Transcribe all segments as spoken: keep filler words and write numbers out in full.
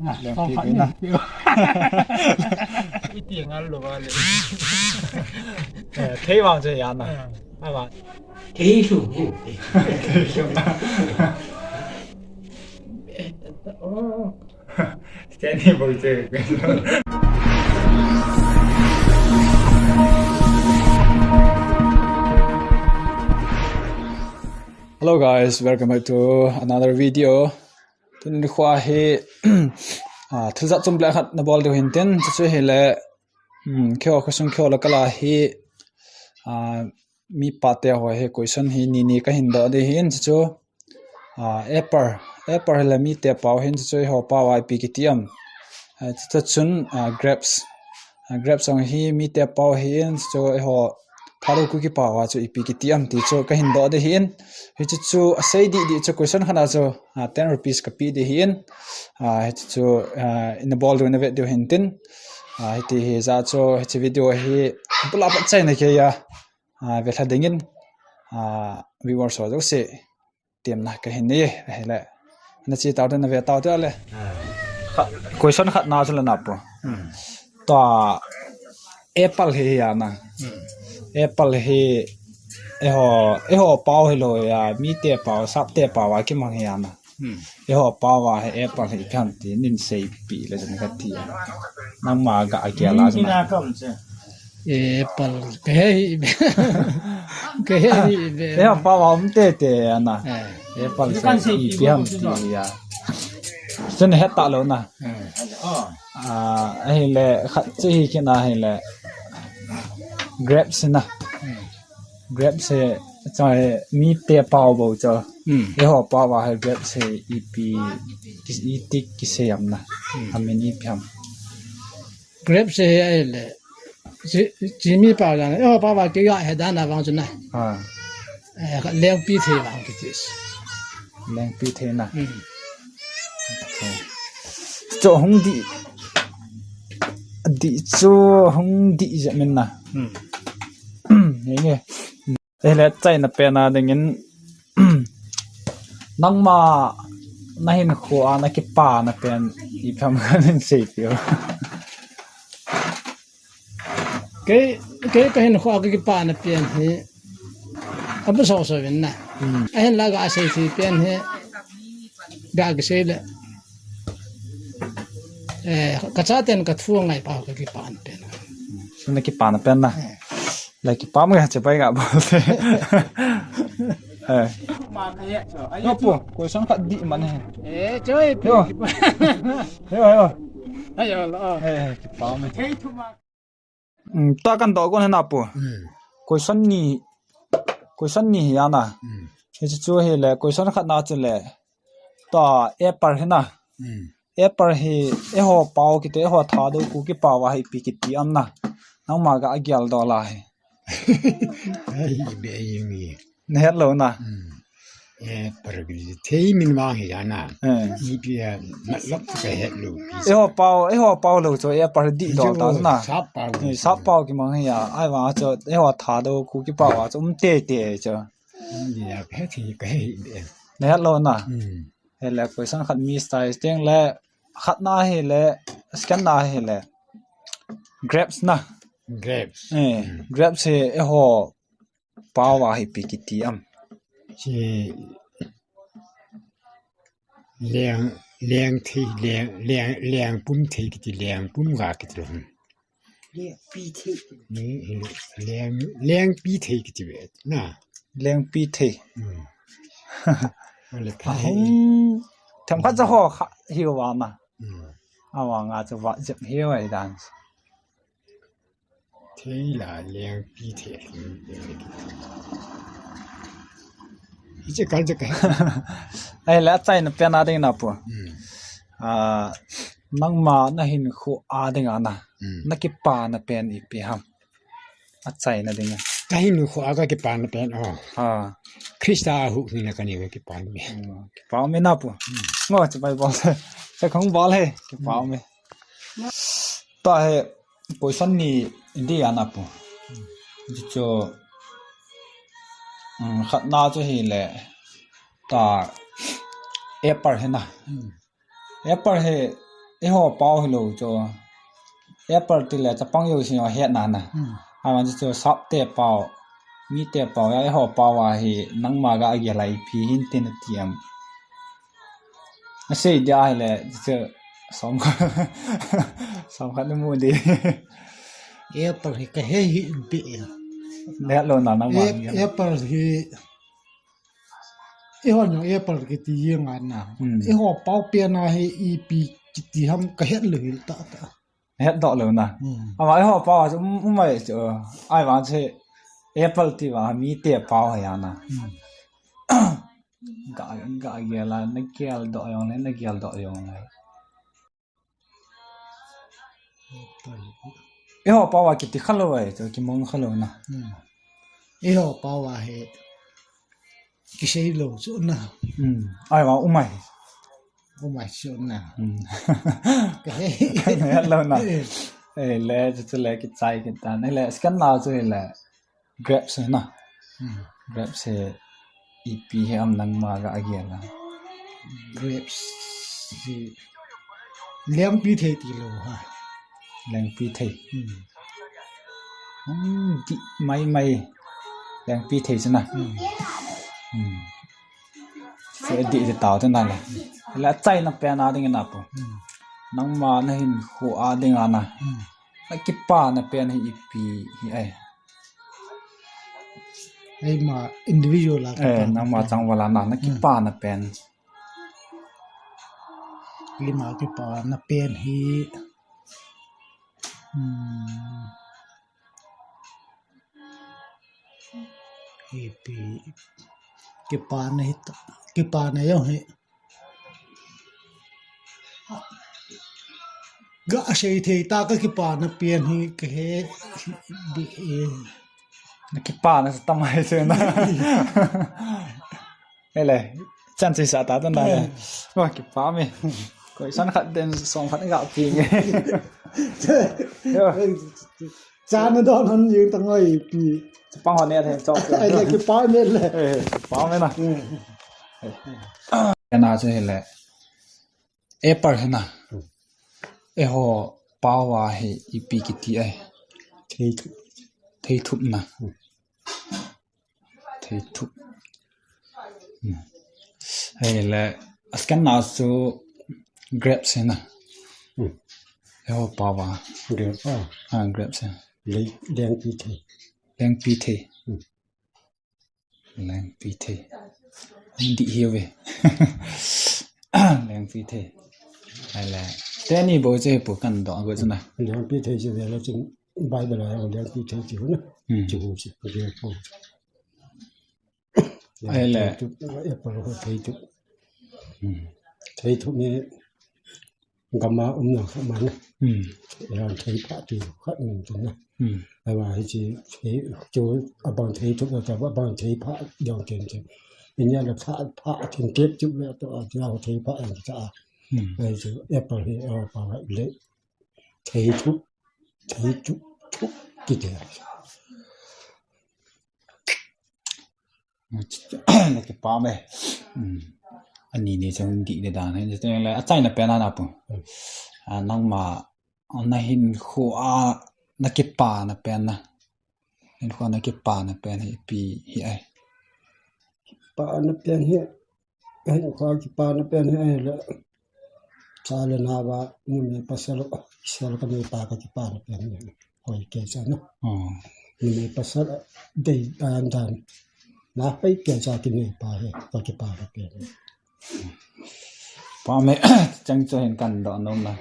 Lengpi koi na. Iti ngal lo ba le. Eh, thei vang che ya na. Ah. Ai ba. Thei lu. Thei lu na. Oh. Stanley bo che. Hello guys, welcome back to another video. Tuni nikho hi, ah, thil jat chom le khat na bol diu hin tin, chu chu hi le, hmm, keiho khosung keiho la kala hi, ah, mi pate ho hi question hi ni ni ka hin doh ding hin chu chu, ah, apple, apple hi le mite pao hin chu chu eiho pao a ipi kiti am. Ah, chu chu chun, ah, grapes. Ah, grapes jong hi mite pao hin chu chu eiho Thadou Kuki pao a chu ipi kiti am ti chu ka hin doh ding hin. Hichu chu asei dih dih chu question khat a chu, ah, ten rupees ka pe ding hin. Ah, hichu chu, ah, ina bol diu na vet diu hin tin. Ah, hiti hi ja chu hichu video hi bula pat chai na kei a. Ah, ve lha ding in. Ah, viewers ho jouse. Temna ka hin nei, ahile. Na che tau te na ve tau te le. Ah. Kha-, question khat na chu le na pu. Hmm. Tua apple hi hi a na. Hmm. Apple hi eiho, eiho pao hi lo ya, mite pao, sapte pao a kimang hi a na. Hmm. Eiho pao a hi apple hi ipi ham ti nei seipi le chun ka ti a. Nangma ga a kia la. Ni na kam che. Apple, ka he hi be. Ka he hi be. Eiho pao a um tete a na. Eh. Apple chu ipi ham ti a. Chun het ta lou na. Eh. Ah, ahile, khat chu hi kina ahile. Grapes na. Hmm. Grapes hi, chu hi mite pao bou chu. Hmm. Eiho pao a hi grapes hi ipi, ki, iti kisei am na. Hmm. Amin ipi ham. Grapes hi ahile. Chi, chi mi pao dan. Eiho pao a kei ga he dan a vang chu na. Ah. Eh, lengpi thei vang kiti. Lengpi thei na. Hmm. Okay. Chu hung dih. Dih chu hung dih je min na. Hmm. Nge nge. Ahile achaina pen a ding in, nangma na hinkho a na kipana pen ipi ham ka nei seipi o. Kei, kei ka hinkho a ka kipana pen hi, abu sau sau vin na. Hmm. Ahin la ga sei thei pen hi, ga kisei le. Eh, ka chaten ka thu ngai pao ka kipana pen. Chu na kipana pen na. Eh. Lai kipam nge che pai ga bol te. Eh. Yo pu, question khat dih man he. Eh, choi pu. Yo. Yo, yo. Ayo lo. Eh, kipam e. Thei thu ma. Hmm, ta kan doh gon he na pu. Hmm. Question ni, question ni hi a na. Hmm. Hichu chu hi le, question khat na chu le. Ta apple hi na. Hmm. Apple hi, eiho pao kiti, eiho Thadou Kuki pao a hi ipi kiti am na. Nangma ga a gial doh la hi. Ai, be ai mi. Na het lou na. Hmm. Apple kiti, thei min vang hi a na. Eh. Ipi a, matlab ka het lou. Eiho pao, eiho pao lou chu, apple dih doh ta na. Sap pao. Eh, sap pao kimang hi a, ai vang chu, eiho Thadou Kuki pao a chu, um tete chu. Ni a ka he thei, ka he hi be. Na het lou na. Hmm. Hi le question khat miss tai teng le khat na hi le second na hi le grapes na. Grapes. Eh, hmm. Grapes hi eiho pao a hi ipi kiti am. Chi leng, leng thei, leng, leng, leng pum thei kiti, leng pum ga kiti lo. Lengpi thei. Ni, leng, lengpi thei kiti ve, na. Lengpi thei. Hmm. Ole thei. Ahung, themkhat cha ho kha, hi wa na. Hmm. Awa nga cha wa jep hi wa dan. Thei la lengpi thei. Hiche kal je ka. Ahile achaina pen a ding na pu. Hmm. Ah, nangma na hinkho a ding a na. Hmm. Na kipana pen ipi ham. Achaina ding a. Ka hinkho a ka kipana pen o. Ah. Christa a huhhing na ka ni ka kipana pen. Hmm. Kipa me na pu. Hmm. Ngo chu Bible. Sa khong bol he. Kipa me. Hmm. Ta he. Question ni dih a na pu. Chu chu, um, khat na chu hi le ta apple hi na. Hmm. Apple hi eiho pao hilou chu. Apple tile chapang jouse jong ahet nana. Hmm. Aman chu sap te pao, mi te pao, ya eiho pao a hi nangma ga agel a ipi hin tin ati am. Asei dia hile chu som khat, som khat namu di. Apple hi kahe hih in pe. Nahet lou na nangma. Apple hi Eiho jong apple kiti jeng a na. Hmm. Eiho pao pen a hi ipi kiti ham kahet lou hel tah tah. Hetdoh lou na. Hmm. Ama eiho pao a chu um, um mai chu. Ahivang chu apple ti vang mi te pao hi ana. Hmm. Ga, ga gel a, nageldoh jong le, nageldoh jong le. Eiho pao a kiti khalou e, chu kimong khalou na. Hmm. Eiho pao a hi kisei lou chu na. Hmm. Ahivang um mai. Um mai chu na. Hmm. Kahe. Kahe lou na. Eh. Eh, le, chu, chu le kichai kitan. Eh, le, scan na chu le. Grapes hi na. Hmm. Grapes hi ipi hi am nangma ga agel a. Grapes hi lengpi thei ti lou ha. Lengpi thei. Hmm. Hmm, di mai mai. Lengpi thei chu na. Hmm. Hmm. Chu di di tao te na le. Le achaina pen a ding na pu. Hmm. Nangma nahinkho a ding a na. Hmm. Nakipana pen hi ipi hi ai. Eima individual a eh, kipana nangma pen. Changval a na, hmm, nakipana pen. Eima kipana pen hi. Hmm. Ipi kipana hi ta, kipana jong hi. Ga sei thei ta kakipana pen hi kahe di e. Nakipana sa tamai se na. Ele, chan sei sa ta ta na. Eh. Wa kipa me. Koi san khat den song khat ga pi nge. Yo. Cha na don han jing ta ngoi pi. Chapang ho ne the chok. Ai le kipa me le. Eh, kipa me na. Eh. Kana chu hile. Apple hi na. Hmm. Eiho pao a hi ipi kiti ai. Theithup. Theithup na. Hmm. Theithup. Hmm. Hile, ascan na chu grapes hi na. Hmm. Eiho pao a. Grapes. Ah. Ah, grapes hi. Leng, lengpi thei. Lengpi thei. Hmm. Lengpi thei. Hindi hi ve. Lengpi thei. Ai le. Teni bo che pu kan do go chuna. Lengpi thei che ve la chin Bible a lengpi thei che na. Hmm. Che hu che. Ai le. Apple ho theithup. Hmm. Theithup ni gam a umna khat ma na. Hmm. Jan thei pha ti khat um tu na. Hmm. Ahivang hiche, thei, chu abang theithup na ta, abang thei pha jong chen chen. Inya la pha, pha thei tep chu le to a, jan thei pha ang cha. Hmm. Ai chu apple hi, a, pa le. Theithup, theithup, thup, kiti. Nakipah me. Hmm. Ani ni chang di de dan. Ni chang le, achaina pen a na pu. Hmm. A, nangma, nahinkho a, nakipana pen na. Hinkho a nakipana pen hi ipi hi ai. Kipana pen hi. Hinkho a kipana pen hi ai le. Cha le nao a, numei pasal, pasal ka neipa kakipana pen hi. Hoi kei cha na. Oh. Numei pasal, dei dan dan. Na hoi kei cha kineipa hi, kakipana pen hi. Pa me, chang chu hin kan do nom na.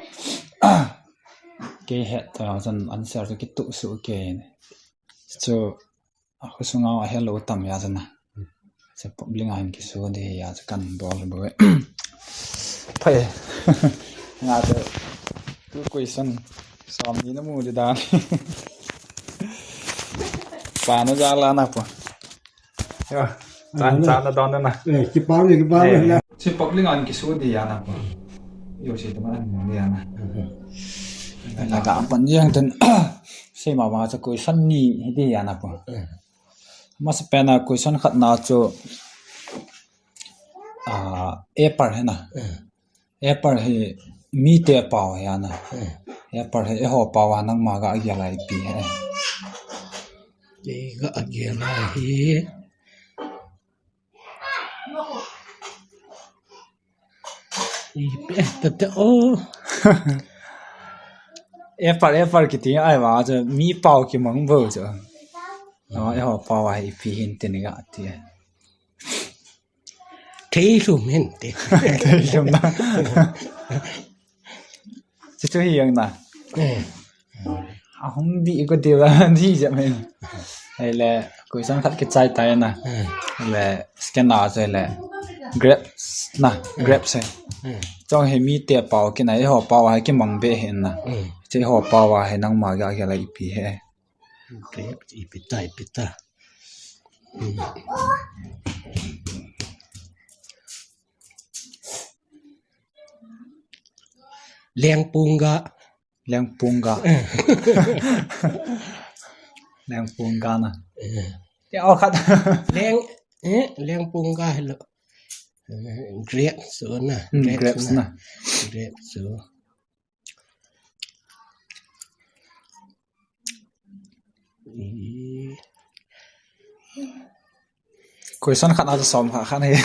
Kei het ta chan answer chu kitu su kei. Chu, a kho sunga a hello tam ya chan na. Che public a hin kisu di ya chu kan bol bo. Phai. Nga te. Tu question som ni namu di dan. Pa na ja la na pa. Ya. Chan, chan na don na. Eh, kipa me, kipa me na. Che public a hin kisu di ya na pa. Yo se ta ma ni ya na. Na ka pan yang ten. Sei ma ma cha question ni hi di ya na pa. Masa pen a question khat na chu, ah, apple hi na. Eh. Apple hi mite pao hi ana. Hmm. Apple hi eiho pao a nangma ga gel a ipi hi. Kei ga gel a hi. Ipi tata o. Apple, apple kiti ai va, chu mi pao kimang bou chu. Ama eiho pao a hi ipi hin tin ga ti. Thei lhum hen te. Thei lhum na. Chu chu hi jeng na. Eh. Ahung di ko di la di jep hen. Ahile, question khat kichai tai na. Eh. Ahile, second a chu ahile, grapes na, eh, grapes hi. Eh. Chong hi mite pao kina, eiho pao a hi kimang be hi na. Eh. Chu eiho pao a hi nangma ga gel a ipi hi. Grapes ipi ta, ipi ta. Hmm. Lengpunga. Lengpunga. Lengpunga na. Eh. Ya, oh, khat. Leng, eh, lengpunga hilo. Eh, grapes so na. Hmm, grapes, grapes na, na. Grapes so. Question khat a chu som khat khat hi.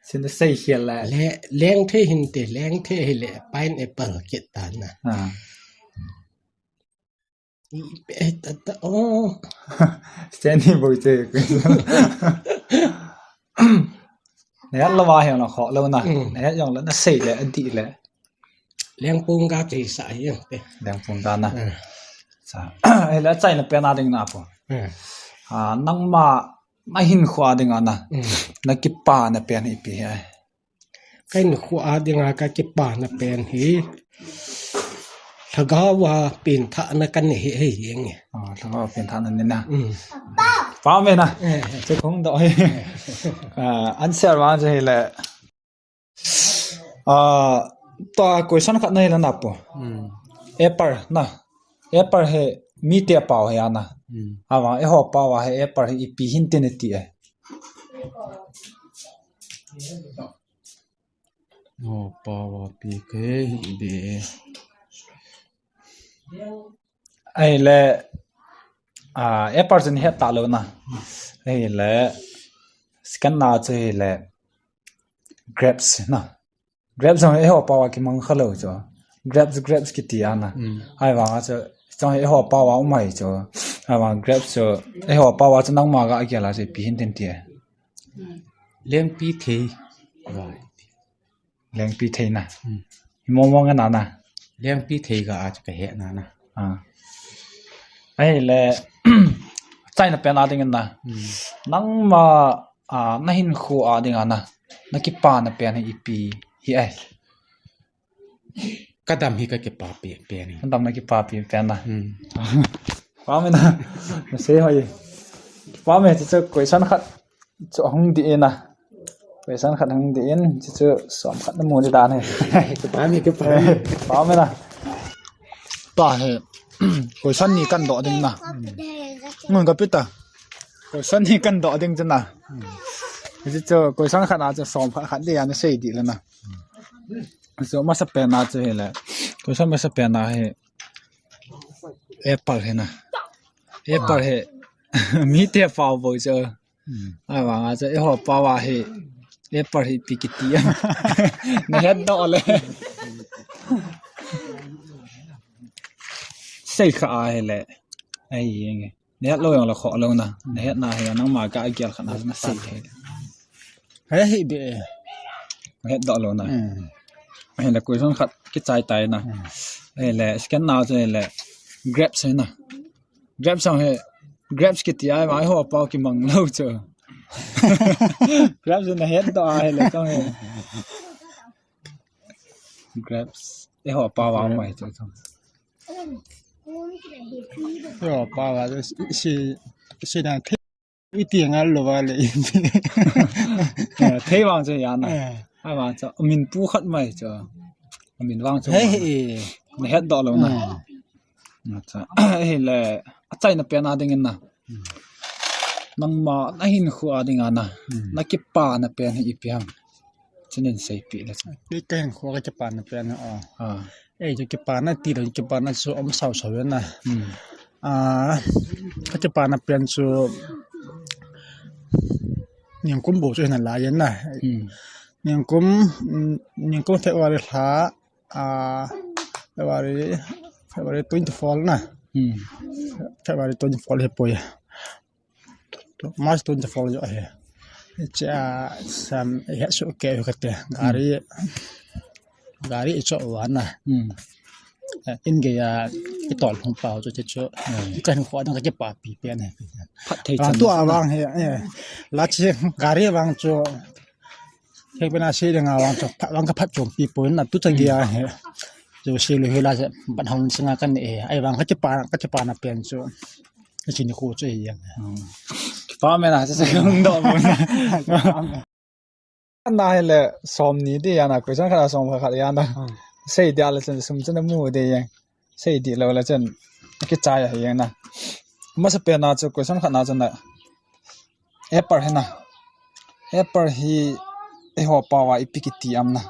Sin da sei hial la. Le, leng thei hin te, leng thei hi le, pineapple kit ta na. Ah. Ipi tata o. Stanley boi te. Na het lou a hi na kho lou na. Mm. Na het jong le na sei le, a di le. Lengpunga te sa jeng te. Lengpunga na. Mm. Sa. Ahile achaina pen a ding na po. Mm. Ah, nangma na hinkho a ding a na. Mm. Na kipana pen hi ipi hi. Ka hinkho a ding a ka kipana pen hi. Lhagao a penthahna ka nei hi, hi jeng e. Ah, lhagao a penthahna nei na. Mm. Pao me na. Eh, eh. Chu kong doh hi. Eh. Ah, answer vang chu hi le. Ah, tua question khat na hi la na po. Hmm. Apple na. Apple hi mite pao hi ana. Hmm. Ama eiho pao a hi apple hi ipi hin tin ti e. Eiho pao a ipi ke hi be. Ahile, ah, apple chu na het ta lou na. Ahile, second na chu ahile, grapes na. Grapes jong eiho pao a kimang kha lou chu. Grapes, grapes kiti ana. Mm. Ahivang a chu, jong eiho pao a um ahi chu. Ahivang grapes chu, eiho pao a chu nangma ga gel a chu ipi hin tin ti e. Lengpi thei. Lengpi thei na. Hmm. Hi mong mong na na. Lengpi thei ga a chu ka he na na. Ah. Ahile, achaina pen a ding na. Hmm. Nangma, ah, na hinkho a ding a na. Na kipana pen hi ipi hi ai. Ka dam hi ka kipa pi pen hi. Ka dam na kipa pi pen na. Hmm. Pao me na. Na sei hoi. Pao me chu question khat. Chu hung di in a. Question khat hung di in, chu chu som khat na mu di dan hi. Pao me, pao me. Pao me na. Tua hi. Question ni kan doh ding na. Ngun ka pita. Question ni kan doh ding chu na. Chu chu question khat na chu som khat khat di a na sei di le na. Chu masa pen na chu hi le. Question masa pen na hi. Apple hi na. Apple hi. Mite pao bou chu. Hmm. Ahivang a chu eiho pao a hi apple hi ipi kiti a. Na het doh le. Sei kha ahile. Ai, jeng e. Na het lou jong le kho lou na. Na het na hi nangma ga gel kha na na sei hi. He hi be. Na het doh lou na. Hmm. Ahile question khat kichai tai na. Hmm. Ahile second na chu ahile grapes hi na. Grapes jong hi, grapes kiti a, ama eiho pao kimang lou chu. Grapes na het doh a hi le chong hi. Grapes, eiho pao a um ahi chu chong. Eiho pao a, si, si, si na thei, iti ngal lou va le. Eh, thei vang chu hi ana. Eh. Ahivang chu, amin pu khat mai chu. Amin vang chu. Hei, hei. Na het doh lou na. Hmm. Acha. Ahile, achaina pen a ding in na. Hmm. Nangma na hinkho a ding a na. Hmm. Na kipana pen hi ipi ham. Chun in seipi le chun. Kei ka hinkho ka kipana pen a. Ah. Ei, chu kipana ti lo, kipana chu um sau sau na. Hmm. Ah, ka kipana pen chu nikum bou chu hin lai na. Hmm. Nikum, mm, nikum February lha, ah, February, February twenty-four na. Hmm. February twenty-four hi poi. March twenty-four jo he. Cha sam he su ke ka te. Gari, gari cho wa na. Hmm. In ge ya i tol hung pa chu chu. Hmm. Kan kho dang ka pa pi pe ne. Phat thei chan. Tu a vang he. La chi gari vang chu. He pe na se dang a vang chu. Phat vang ka phat chom pi po na tu cha ge ya he. Chu se lu he la se ban hong singa kan e. Ai vang ka chi pa, ka chi pa na pen chu. Ka chi ni khu chu hi yang. Hmm. Kipa me na, se se kong do mo na. Na hi le som ni di ya na, question khat a som khat ya na. Hmm. Sei dia le chen sum chen mu di yang. Sei di lo le chen kichai hi yang na. Masa pe na chu question khat na chu na. Apple hi na. Apple hi eiho pao a ipi kiti am na.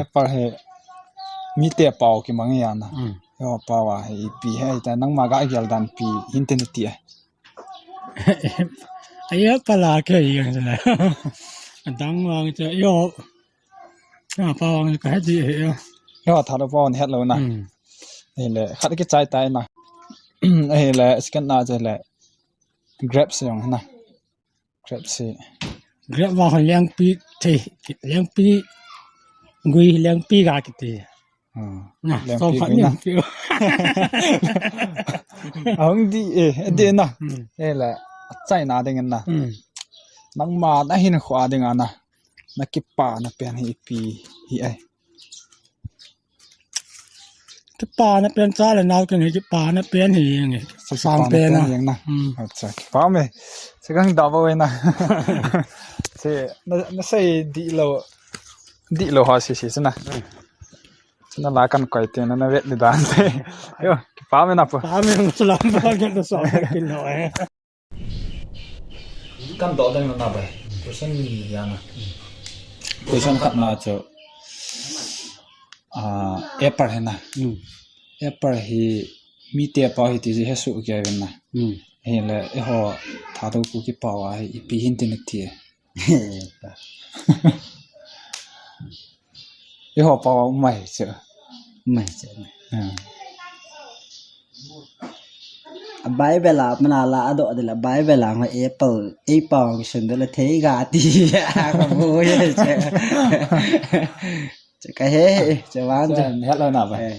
Apple hi mite pao kimang ya na. Mm. Eiho pao a hi ipi hi ta nangma ga gel dan pi hin tin ti e. Ai apple a ke yang la. Adang vang che yo. Ka pao ang ka he di he. Yo, tha lo pao ni het lo na. Hmm. Ahile, khat kichai tai na. Ahile, second na chu le grapes jong na. Grapes hi. Grape vang lengpi thei, lengpi gui, lengpi ga kiti. Hmm. Na, lengpi gui na. Ahung di e, di na. Hmm. Ahile, chai na ding na. Hmm. Nangma na hinkho a ding a na. Na kipana pen hi ipi hi ai. Kipana pen cha le nau ken hi kipana pen hi yang e. Sa sang pen a. Yang na. Hmm. Acha, kipa me. Se kang da ba we na. Se na, na sei di lo. Di lo ha si si na. Se na la kan koi te na na vet di dan te. Yo, kipa me na po. Pa me na sa lam ba ke to sa ke lo e. Kan do dang na bai. Question ni ya na. Question khat na chu. Ah, apple hi na. Hmm. Apple hi mite pao hi ti he su ke na. Hmm. Ahile eiho Thadou Kuki pao a hi ipi hin tin ti. Eiho pao a um mai chu. Um mai chu. Hmm. A Bible a mana la a do de la Bible a ma apple, ei pao kisun de la thei ga ti. A ka bu ye che. Che ka he, che wan che. Che het lo na ba. Eh.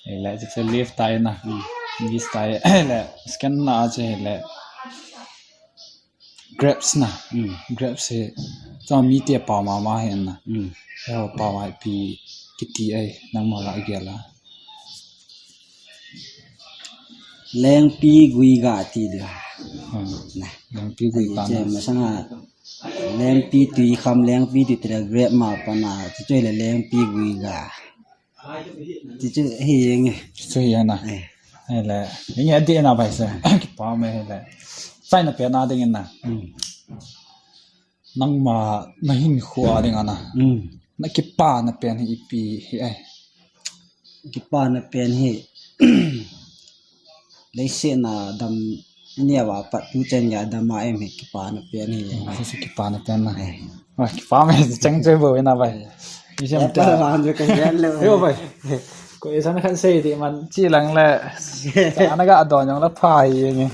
Eh, le che, che leaf tai na. Hmm. Leaf tai. Le second na che le. Grapes na. Hmm. Grapes hi. Chu mite pao mama hi na. Hmm. Eiho pao a ipi kiti ai nangma la gel a. Lengpi gui ga ti dia. Hmm. Na. Lengpi gui ga che na. Masanga lengpi tui kham, lengpi tui tira grape ma pa na. Chu chu le lengpi gui ga. Ti chu hi yang e. Chu hi yang na. Eh. Ahile, inge di na bai se. Kipa me ahile. Chai na pen a ding na. Hmm. Nangma na hinkho a ding a na. Hmm. Na kipana pen hi ipi hi ai. Kipana pen hi. Leiset a dam ni a va pat tu chen ya dam a em hi kipana pen hi. Ai, se kipana pen na. Eh. Ai, kipa me chang che bo na bai. Ni sem ta. Apple vang chu ka hian lo. Yo bai. Ko isan khan sei di man chi lang le. Ana ga don jong la pha hi nge.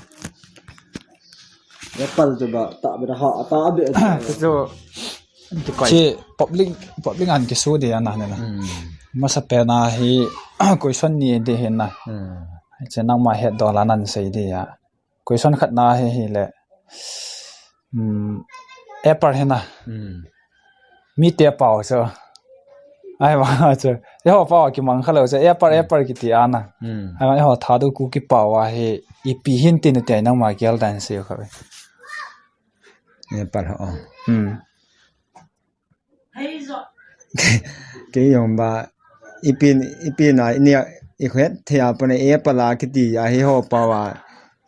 Apple chu ba ta be ha ta be. Chu. Chi public, public an kisu di ana ne na. Hmm. Masa pen a hi question ni di hin na. Hmm. Che nangma het do la nan sei di ya. Question khat na hi, hi le. Hmm. Apple hi na. Hmm. Mite pao chu. Ai va chu. Eiho pao kimang kha lo chu. Apple, hmm, apple kiti a na. Hmm. Ai va eiho Thadou Kuki pao a hi ipi hin tin ti ai nangma gel dan sei kha ve. Apple ho. Hmm. Kei jong ba, ipi, ipi na, inia, i khet thei a pa na apple a kiti a hi ho pao a,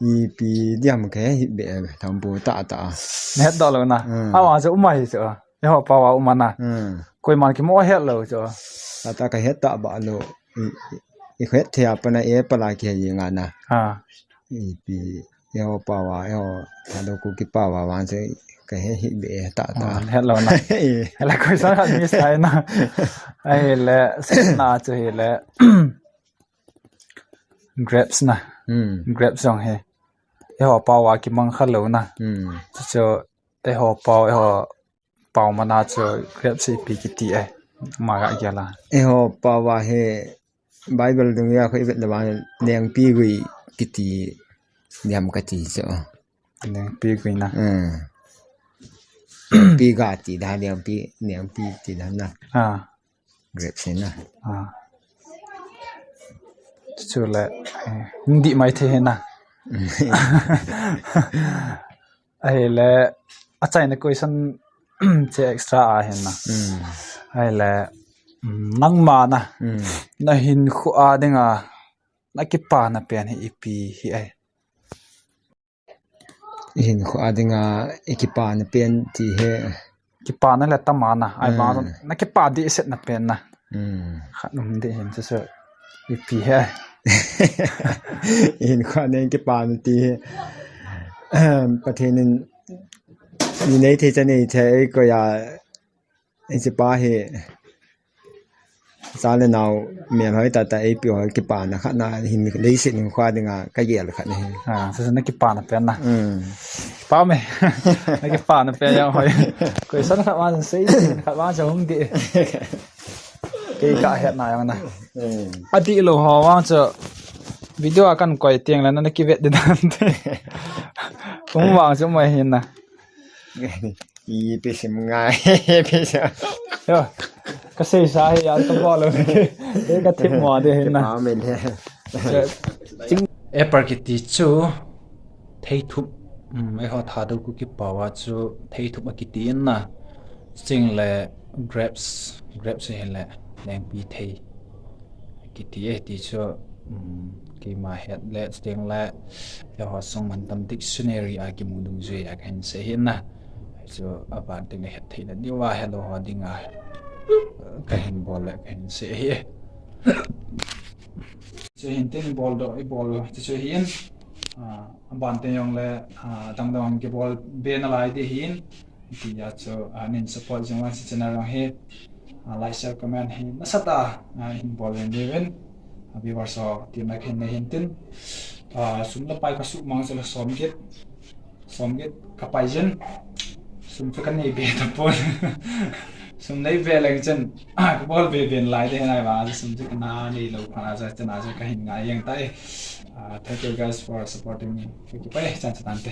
ipi diam ke hi be, tham pu ta ta. Na het do lo na. Hmm. Awa chu um a hi chu. Eiho pao a um ana. Hmm. Koiman kimo het lou chu. Ata ka het ta ba lou. I, i, i het thei a pana e pala ki he nga na. Ha. Ipi, eiho pao a, eiho Thadou Kuki pao a vang chu ka he hi be ta ta. Hmm, het lou na. Eh. Hela question khat miss tai na. Ahile, second na chu hile. Grapes na. Hmm. Grapes jong hi. Eiho pao a kimang kha lou na. Hmm. Chu chu eiho pao, eiho pao mana chu grapes ipi kiti e. Ama ga gel a. Eiho pao a hi Bible dung a kho i vet le vang lengpi gui kiti diam kati chu. Lengpi gui na. Hmm. Lengpi ga ti da lengpi, lengpi ti da na. Ah. Grapes na. Ah. Chu le, eh, hindi mai thei na. Ahile, achaina question che extra a hin na. Hmm. Ahile, mm, nangma na. Hmm. Na hinkho a dinga, na kipana pen hi ipi hi ai. I hinkho a dinga i kipana pen ti he. Kipana le tama na, ai ma na kipa dehset na pen na. Hmm. Khat um deh hin chu chu. Ipi he. I hinkho a ding kipana ti he. Ahem, Pathen in ni nei thei cha nei thei ko ya. Hiche pa hi, cha le nao, melhoi tata, eipi ho kipana khat na, hin leiset hinkho a dinga, ka gel khat na hi. Ah, chu chu na kipana pen na. Hmm. Pa me. Na kipana pen jong hoi. Question khat vang sei, khat vang cha hung deh. Kei ka het na jong na. Hmm. Adih lou ho vang chu video a kan koi teng le na, na kivet ding dan te. Kum vang chu mai hin na. Ipi sim ngai, ipi sim. Yo, ka seisa hi a tabang lou. Kei ka thip mo ding hin na. Kipah men he. Ching. Apple kiti chu theithup. Um, eiho Thadou Kuki pao a chu theithup akiti in na. Ching le grapes, grapes hi le lengpi thei. Kiti e ti chu, um, keima het le, chuteng le, eiho sung mantam dictionary a kimu dungjui a kahin sei ahi na. Chu aban teng le het theina diuva helou ho dinga kahin bol le kahin sei ahi. Chu hin tin bol doh, i bol chu chu hin, ah, aban teng jong le, ah, dang dang kibol be nalai ding ahin. Tia chu, ah, nin support jing uvin hiche channel jong hi, ah, like, share, comment hi nasatah a, ah, hin bol uvin diuvin, ah, viewers ho team like hin nei hin tin, ah, sum le pai ka suhmang chu le som get, som get ka pai jin, sum chu ka nei be tapon, sum nei be leng chun, ah, ka bol be be nalai ding ahi vang, sum chu ka na nei lou phat a chu, chuna chu ka hin ngai jeng tai. Ah, thank you guys for supporting me. Thank you, bye, chan chan te.